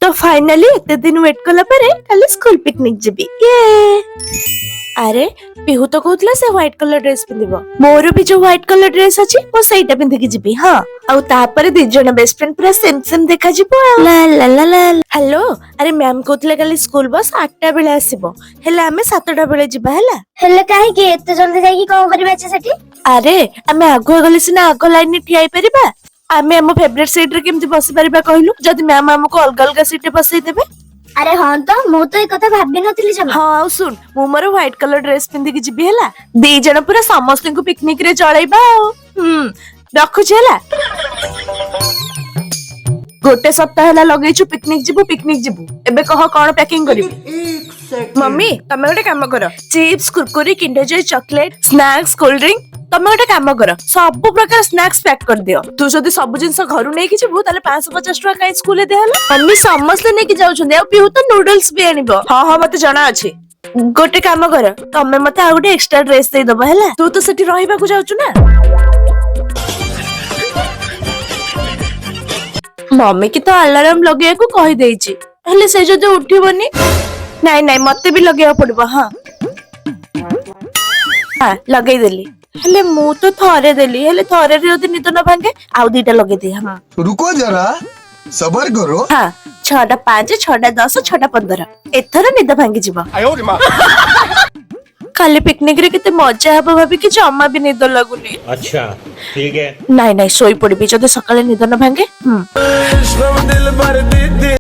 ତ ଫାଇନାଲି ଏତେ ଦିନ ୱେଟ୍ କଲା ପରେ କାଲି ସ୍କୁଲ ପିକନିକ ଯିବି। ଇଏ! ଆରେ, ପିହୁ ତ କହୁଥିଲା ସେ ହ୍ୱାଇଟ କଲର ଡ୍ରେସ ପିନ୍ଧିବ। ମୋର ବି ଯୋଉ ହ୍ୱାଇଟ କଲର ଡ୍ରେସ ଅଛି, ମୁଁ ସେଇଟା ପିନ୍ଧିକି ଯିବି। ହଁ, ଆଉ ତାପରେ ଦି ଜଣ ବେଷ୍ଟ ଫ୍ରେଣ୍ଡ ପୁରା ସେମ୍ ସେମ୍ ଦେଖାଯିବ ଆଉ। ଲା ଲା ଲା ଲା। ହ୍ୟାଲୋ, ଆରେ ମ୍ୟାମ କହୁଥିଲେ କାଲି ସ୍କୁଲ ବସ୍ 8ଟା ବେଳେ ଆସିବ, ହେଲେ ଆମେ 7ଟା ବେଳେ ଯିବା, ହେଲା? ହେଲେ କାହିଁକି? ଏତେ ଜଲ୍ଦି ଯାଇକି କଣ କରିବା ଅଛି ସେଠି? ଆରେ, ଆମେ ଆଗୁଆ ଗଲେ ସିନା ଆଗ ଲାଇନରେ ଠିଆ ହେଇପାରିବା। ଆମେ ଆମ ଫେଭରେଟ ସିଟ ରେ କେମିତି ବସି ପାରିବା କହିଲୁ, ଯଦି ମ୍ୟାମ ଆମକୁ ଅଲଗା ଅଲଗା ସିଟ ରେ ବସେଇ ଦେବେ? ଆରେ ହଁ ତ, ମୁଁ ତ ଏ କଥା ଭାବି ନଥିଲି ଜମା। ହଁ, ଆଉ ଶୁଣ, ମୁଁ ମୋର ହ୍ୱାଇଟ କଲର ଡ୍ରେସ ପିନ୍ଧିକି ଯିବି, ହେଲା? ଦି ଜଣ ପୁରା ସମସ୍ତଙ୍କୁ ପିକନିକ ରେ ଚଳେଇବା ଆଉ। ରଖୁଛି, ହେଲା? ଗୋଟେ ସପ୍ତାହ ହେଲା ଲଗେଇଛୁ, ପିକନିକ ଯିବୁ, ପିକନିକ ଯିବୁ। ଏବେ କହ, କଣ ପ୍ୟାକିଂ କରିବି? ମମି, ତମେ ଗୋଟେ କାମ କର, ଚିପ୍ସ, କୁରକୁରି, କିଣ୍ଡର ଜୟ ଚକୋଲେଟ, ସ୍ନାକ୍ସ, କୋଲ୍ଡ ଡ୍ରିଙ୍କ, ତମେ ଗୋଟେ କାମ କର, ସବୁ ପ୍ରକାର ସ୍ନାକ୍ସ ପ୍ୟାକ୍ କରିଦିଅ। ତୁ ଯଦି ସବୁ ଜିନିଷ ଘରୁ ନେଇକି ଯିବୁ, ତାହେଲେ 550 ଟଙ୍କା କାହିଁ ସ୍କୁଲରେ ଦିଆହେଲା? ମମି, ସମସ୍ତେ ନେଇକି ଯାଉଛନ୍ତି, ଆଉ ପିହୁ ତ ନୁଡଲ୍ସ ବି ଆଣିବ। ହଁ ହଁ, ମତେ ଜଣା ଅଛି। ଗୋଟେ କାମ କର, ତମେ ମତେ ଆଉ ଗୋଟେ ଏକ୍ସଟ୍ରା ଡ୍ରେସ ଦେଇଦବ, ହେଲା? ତୁ ତ ସେଠି ରହିବାକୁ ଯାଉଛୁ ନା। ମମି କି ତ ଆଲାରାମ ଲଗେଇବାକୁ କହିଦେଇଛି, ହେଲେ ସେ ଯଦି ଉଠିବନି? ନାଇଁ ନାଇଁ, ମତେ ବି ଲଗେଇବାକୁ ପଡିବ। ହଁ ହଁ, ଲଗେଇଦେଲି। ହେଲେ ମୁଁ ତ ଥରେ ଦେଲି, ହେଲେ ଥରେ ଯଦି ନିଦ ନ ଭାଙ୍ଗେ, ଆଉ ଦିଟା ଲଗେଇଦିଏ। ହଁ। रुको जरा, सबर करो। ହଁ, 6ଟା 5, 6ଟା 10, 6ଟା 15, ଏଥର ନିଦ ଭାଙ୍ଗିଯିବ। କାଲି ପିକନିକ ରେ କେତେ ମଜା ହବ ଭାବିକି ଜମା ବି ନିଦ ଲାଗୁନି। अच्छा, ठीक है। ନାଇଁ ନାଇଁ, ଶୋଇ ପଡିବି, ଯଦି ସକାଳେ ନିଦ ନ ଭାଙ୍ଗେ।